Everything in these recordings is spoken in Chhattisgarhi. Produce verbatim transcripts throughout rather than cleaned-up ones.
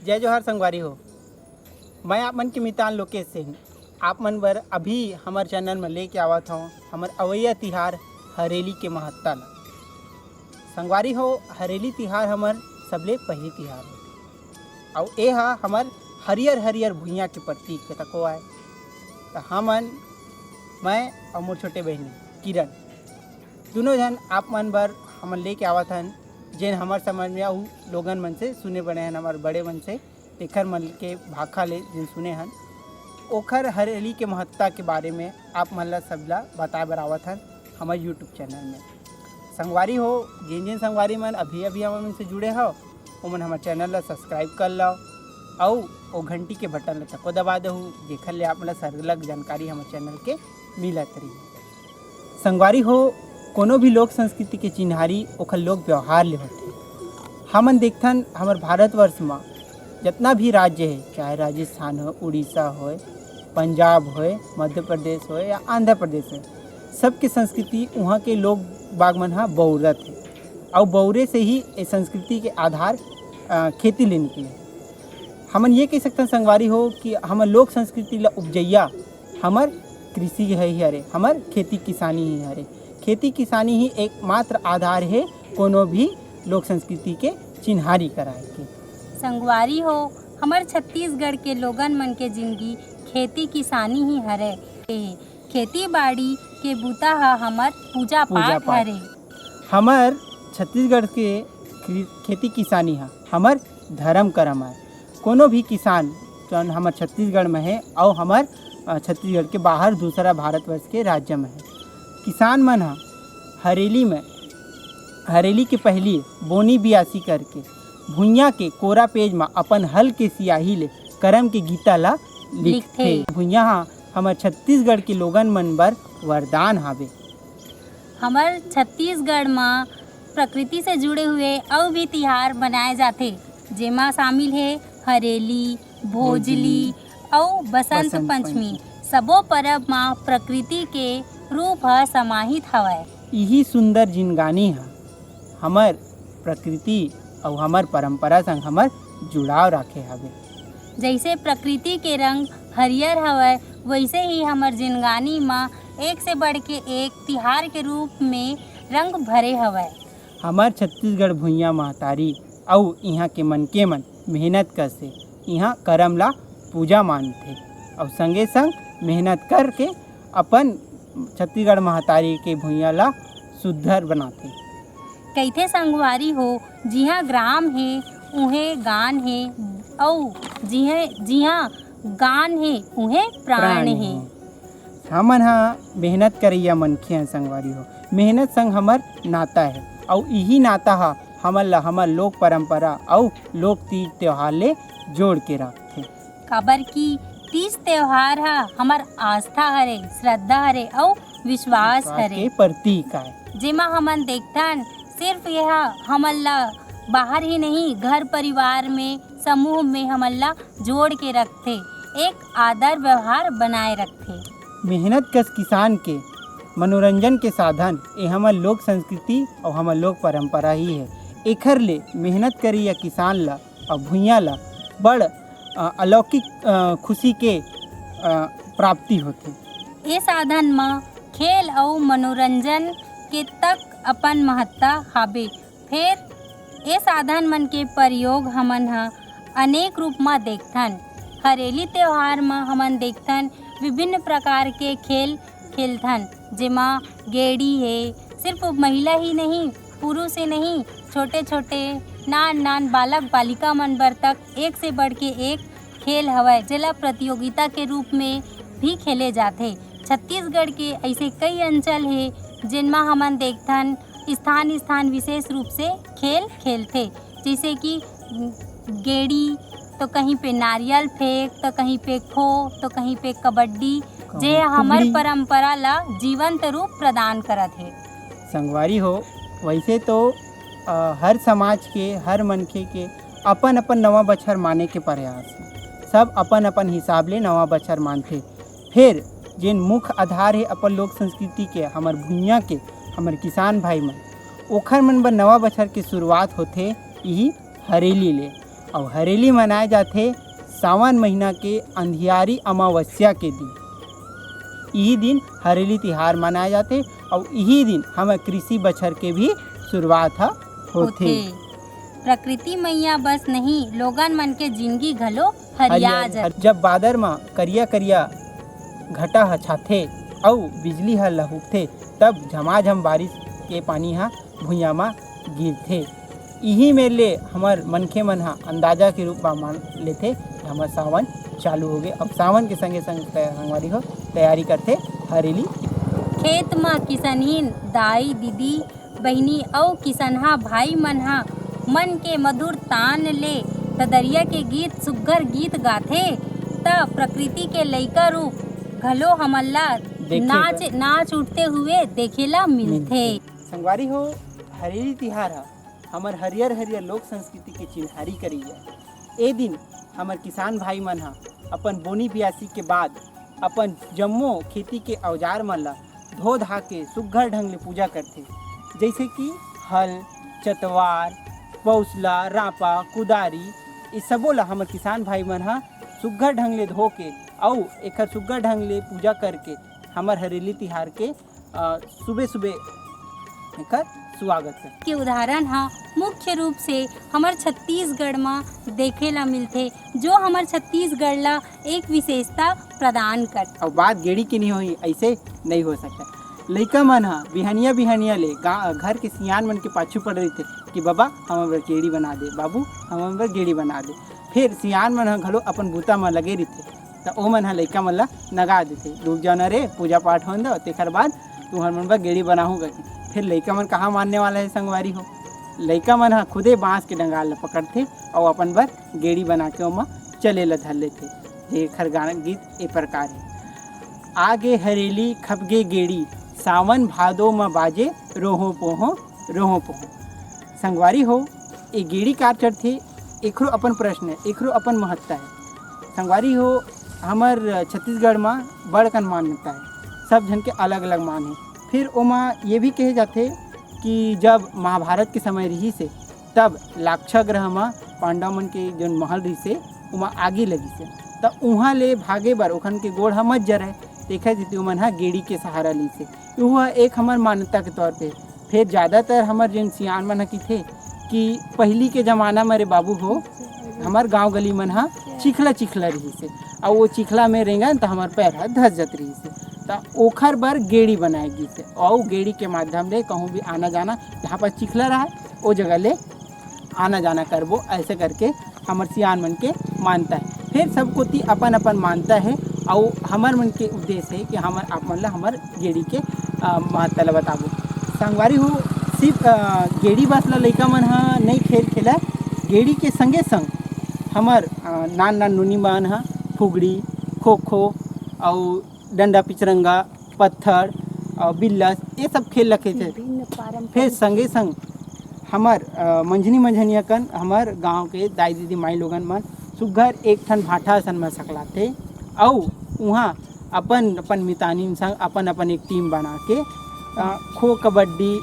जय जोहार संगवारी हो, मैं आप मन के मितान लोकेश सिंह। आप मन बर अभी हमर चैनल में लेके आवत हौं हमर अवइया तिहार हरेली के महत्ता ला। संगवारी हो, हरेली तिहार हमर सबले पहिली तिहार हे, अउ ए हा हमर हरियर हरियर भुइयां के प्रतीक हे। तको आय त हमन, मैं अउ मोर छोटे बहिनी किरण, दुनों झन आप मन बर हमन लेके आवत हन, जेन हमर समझ में अउ लोगन मन से सुने बने हन, हमर बड़े मन से, तेखर मन के भाखा ले जेन सुने हन, ओखर हरेली के महत्ता के बारे में आप मन ला सबला बताए बर आवत हन हमर YouTube चैनल में। संगवारी हो, जेन जेन संगवारी मन अभी अभी हमर मन से जुड़े हव, ओमन हमर चैनल ला सब्सक्राइब कर लव अउ ओ घंटी के बटन ला तको दबा देहू, जेखर ले आप मन ला सरलग जानकारी हमर चैनल के मिलत रही। संगवारी हो, कोनो भी लोक संस्कृति के चिन्हारी ओखर लोक व्यवहार ले होथे। हमन देखथन, हमर भारतवर्ष म जतना भी राज्य हे, चाहे राजस्थान होय, उड़ीसा होय, पंजाब होय, मध्य प्रदेश होय या आंध्र प्रदेश होय, सबके संस्कृति, उहाँ के लोग बाग मन ह बउरत हे, अउ बउरे से ही ए संस्कृति के आधार, अ, खेती ले निकले। हमन ये कह सकथन संगवारी हो कि हमर लोक संस्कृति ला उपजइया हमर कृषि ही हरे, हमर खेती किसानी ही हरे। खेती किसानी ही एकमात्र आधार हे कोनो भी लोक संस्कृति के चिन्हारी कराए के। संगवारी हो, हमर छत्तीसगढ़ के लोगन मन के जिनगी खेती किसानी ही हरे। खेती बाड़ी के बूता ह हमर पूजा पूजा पाठ पाठ। हरे। हमर छत्तीसगढ़ के खी-, खेती किसानी ह हमर धर्म करम आय। कोनो भी किसान जौन हमर छत्तीसगढ़ में हे अउ हमर, अ, छत्तीसगढ़ के बाहर दूसरा भारतवर्ष के राज्य में हे, किसान मन ह हरेली में, हरेली के पहिली बोनी बियासी करके भुइयां के कोरा पेज म अपन हल के सियाही ले करम के गीता ला लिखथे। लिखथे। भुइयां ह हमर छत्तीसगढ़ के लोगन मन बर वरदान हावे। हमर छत्तीसगढ़ म प्रकृति से जुड़े हुए अउ भी तिहार मनाए जाथे, जेमा शामिल हे हरेली, भोजली भोजली, अउ बसंत बसंत पंचमी। पंचमी। सबो परब म प्रकृति के रूप ह समाहित हवय। इही सुंदर जिनगानी ह हमर प्रकृति अउ हमर परंपरा संग हमर जुड़ाव राखे हवे। जइसे प्रकृति के रंग हरियर हवय, वइसे ही हमर जिनगानी म एक से बढ़ के एक तिहार के रूप में रंग भरे हवय। हमर छत्तीसगढ़ भुइयां महतारी अउ इहां के मनखे मन मेहनत करथे, इहां करम ला पूजा मानथे अउ संगे संग मेहनत करके अपन छत्तीसगढ़ महतारी के भुइयां ला सुद्धर बनाथे। कहिथे संगवारी हो, जिहां ग्राम हे, उहें गान हे, अउ जिहें, जिहां गान हे, उहें प्राण प्राण हे। हे। हमन ह मेहनत करइया मनखे हन संगवारी हो, मेहनत संग हमर नाता हे, अउ इही नाता ह हमन ला हमर लोक परंपरा अउ लोक तीज त्योहार ले जोड़ के रखथे। काबर कि तीज त्योहार ह हमर आस्था हरे, श्रद्धा हरे अउ विश्वास विश्वास हरे। के प्रतीक आय। जेमा हमन देखथन, सिर्फ यह हमन ला बाहर ही नहीं, घर परिवार में, समूह में हमन ला जोड़ के रखथे, एक आदर व्यवहार बनाए रखथे। मेहनत कस किसान के मनोरंजन के साधन, ए हमर लोक संस्कृति अउ हमर लोक परंपरा ही हे। एखर ले मेहनत करइया किसान ला अउ भुइयां ला बड़, अ, अलौकिक, अ, खुशी के, अ, प्राप्ति होथे। ए साधन म खेल अउ मनोरंजन के तक अपन महत्ता हाबे। फेर ए साधन मन के प्रयोग हमन ह अनेक रूप म देखथन। हरेली त्योहार म हमन देखथन, विभिन्न प्रकार के खेल खेलथन, जेमा गेड़ी हे, सिर्फ महिला ही नहीं, पुरुष ही नहीं, छोटे-छोटे नान-नान बालक बालिका मन बर तक एक से बढ़ के एक खेल हवय, जेला प्रतियोगिता के रूप में भी खेले जाथे। छत्तीसगढ़ के ऐसे कई अंचल हे, जेनमा हमन देखथन, स्थान-स्थान विशेष रूप से खेल खेलथे, जैसे कि गेड़ी, तो कहीं पे नारियल फेंक, तो कहीं पे खो, तो कहीं पे कबड्डी, कहूँ जे हमर कुबड़ी। परंपरा ला जीवंत रूप प्रदान करत हे। संगवारी हो, वैसे तो, अ, हर समाज के, हर मनखे के अपन-अपन नवा बछर माने के प्रयास हे। सब अपन-अपन हिसाब ले नवा बछर मानथे। फेर जेन मुख्य आधार हे अपन लोक संस्कृति के, हमर भुइयां के, हमर किसान भाई मन, ओखर मन बर नवा बछर के शुरुआत होथे इही हरेली ले। अउ हरेली मनाए जाथे सावन महीना के अंधियारी अमावस्या के दिन। इही दिन हरेली तिहार मनाए जाथे अउ इही दिन हमर कृषि बछर के भी शुरुआत ह होथे। होथे। प्रकृति मैया बस नहीं, लोगन मन के जिंदगी घलो हरिया हरियर, जाथे। हर-, जब बादर म करिया करिया घटा ह छाथे अउ बिजली ह लहुकथे, तब झमाझम बारिश के पानी ह भुइयां म गिरथे। इही मेर ले हमर मनखे मन ह अंदाजा के रूप म मान लेथे कि हमर सावन चालू होगे। अब सावन के संगे संग तै-, संगवारी हो, तैयारी करथे हरेली। खेत म किसनहिन दाई दीदी बहिनी अउ किसनहा भाई मन ह मन के मधुर तान ले ददरिया के गीत, सुग्घर गीत गाथे, त प्रकृति के लइका रूप घलो हमन ला देखे नाच, बर। नाच उठते हुए देखे ला मिलथे। मिलथे। संगवारी हो, हरेली तिहार ह हमर हरियर हरियर लोक संस्कृति के चिन्हारी करइया। ए दिन हमर किसान भाई मन ह अपन बोनी बियासी के बाद अपन जम्मो खेती के औजार मन ल धो धा के सुग्घर ढंग ले पूजा करथे, जइसे कि हल, चतवार, पौसला, रांपा, कुदारी, ए सबो ल हमर किसान भाई मन ह सुग्घर ढंग ले धो के अउ एखर सुग्घर ढंग ले पूजा करके हमर हरेली तिहार के, अ, सुबे सुबे एखर स्वागत करथे। के उदाहरण ह मुख्य रूप से हमर छत्तीसगढ़ म देखे ला मिलथे, जो हमर छत्तीसगढ़ ला एक विशेषता प्रदान करथे। अउ बात गेड़ी के नहीं होही, अइसे नहीं हो सकय। लइका मन ह बिहनिया बिहनिया ले गा-, घर के सियान मन के पाछू पड़े रहिथे कि बाबा, हमर बर गेड़ी बना दे, बाबू, हमर बर गेड़ी बना दे। फेर सियान मन ह घलो अपन बूता म लगे रहिथे, त ओमन ह लइका मन ल नगा देथे, "रुक जाओ न रे, पूजा पाठ होन दो, तेखर बाद तुहर मन बर गेड़ी बनाहूँ," करके। फेर लइका मन कहाँ मानने वाला हे संगवारी हो, लइका मन ह खुदे बांस के डंगाल ल पकड़थे अउ अपन बर गेड़ी बना के ओमा चले ल धर लेथे। जेखर गाना गीत ए प्रकार हे, "आगे हरेली खपगे गेड़ी, सावन भादो म बाजे रोहो पोहो, रोहो पोहो।" संगवारी हो, ए गेड़ी कार चढ़थे, एकरो अपन प्रश्न हे, एकरो अपन महत्ता हे। संगवारी हो, हमर छत्तीसगढ़ म बड़ कन मान्यता हे, सब झन के अलग-अलग मान हे। फिर ओमा ये भी कहे जाथे कि जब महाभारत के समय रिहिस हे, तब लाक्षागृह म पांडव मन के जोन महल रिहिस हे, ओमा आगी लगिस हे, त उहाँ ले भागे बर ओखन के गोड़ ह मत जरय, तेखर सेती ओमन ह गेड़ी के सहारा लिस हे। उहाँ एक हमर मान्यता के तौर पे। फेर ज्यादातर हमर जेन सियान मन ह किथे कि पहिली के जमाना म रे बाबू हो, हमर गांव गली मन ह चिखला चिखला रिहिस हे, अउ वो चिखला में रेंगन त हमर पैर ह धस जत रिहिस हे, त ओखर बर गेड़ी बनाए गिस हे, अउ गेड़ी के माध्यम ले कहूँ भी आना जाना, जहाँ पर चिखला रहय, ओ जगह ले आना जाना करबो, ऐसे करके हमर सियान मन के मानता है। फिर सब कोती अपन अपन मानता है, अउ हमर मन के उद्देश्य है कि हमर आप मन ला हमर गेड़ी के, अ, महत्ता ला बताबो। संगवारी हो, सिर्फ, अ, गेड़ी बस ला लइका मन ह नई खेल खेला, गेड़ी के संगे संग हमर, अ, नान नान नोनी मन ह फुगड़ी, खो खो अउ डंडा पिचरंगा, पत्थर अउ बिल्लस, ये सब खेल ला खेलथे। विभिन्न पारंपरिक फिर संगे संग हमर, अ, मंझनी मंझनिया कन हमर गांव के दाई दीदी माई लोगन मन सुग्घर एक ठन भाठा असन म सकलाथे अउ उहाँ अपन अपन मितानिन संग अपन अपन एक टीम बना के, अ, खो कबड्डी,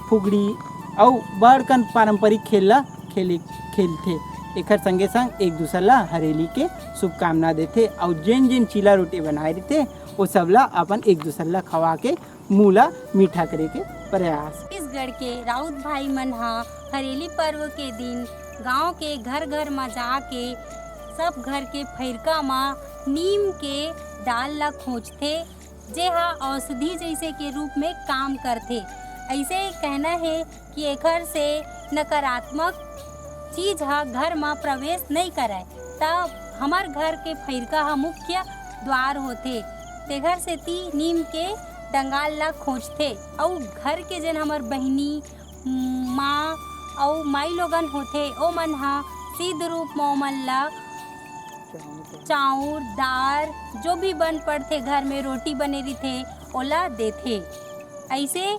फुगड़ी अउ बड़कन पारंपरिक खेल ला खेले, खेलथे। एखर संगे संग एक दूसर ला हरेली के शुभकामना देथे अउ जेन जेन चीला रोटी बनाए रहिथे, ओ सब ला अपन एक दूसर ला खवा के मुंह ला मीठा करे के प्रयास। छत्तीसगढ़ के राउत भाई मन ह हरेली पर्व के दिन गांव के घर घर म जाके सब घर के फइरका म नीम के डाल ला खोंचथे, जे ह औषधि जैसे के रूप में काम करथे। ऐसे कहना है कि एखर से नकारात्मक चीज ह घर म प्रवेश नइ करय, त हमर घर के फइरका ह मुख्य द्वार होथे, तेखर सेती नीम के डंगाल ल खोंचथे। अउ घर के जेन हमर बहिनी, माँ अउ माई लोगन होथे, ओमन ह सिद्ध रूप म ओमन ल चाउर, दार, जो भी बन पड़थे, घर में रोटी बने रहिथे, ओला देथे। अइसे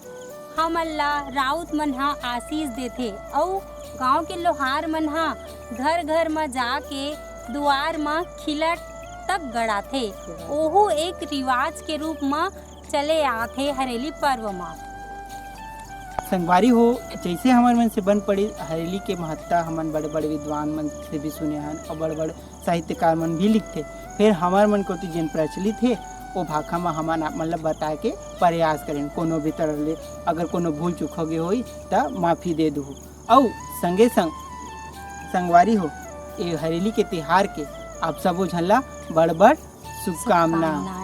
हमन ला राउत मन ह आशीष देथे अउ गांव के लोहार मन ह घर-घर म जाके दुवार म खिलट तक गड़ाथे। ओहू एक रिवाज के रूप म चले आथे हरेली पर्व म। संगवारी हो, जैसे हमर मन से बन पड़ी हरेली के महत्ता, हमन बड़े-बड़े विद्वान मन से भी सुने हन और बड़े-बड़े साहित्यकार मन भी लिखथे। फिर हमर मन कोती जेन प्रचलित हे, वो भाखा म हमन आप मन ल बताए के प्रयास करेन। कोनो भी तरह ले अगर कोनो भूल चूक हो गए होई, त माफी दे दुहू। अउ संगे संग संगवारी हो, ए हरेली के तिहार के आप सबो झन ला बड़-बड़ शुभकामना।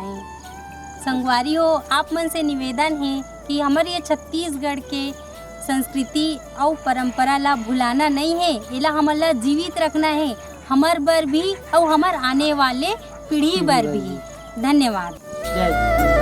संगवारी हो, आप मन से निवेदन हे कि हमर ये छत्तीसगढ़ के संस्कृति अउ परंपरा ला भुलाना नहीं हे, एला हमन ला जीवित रखना हे, हमर बर भी अउ हमर आने वाले पीढ़ी बर भी। धन्यवाद। जय।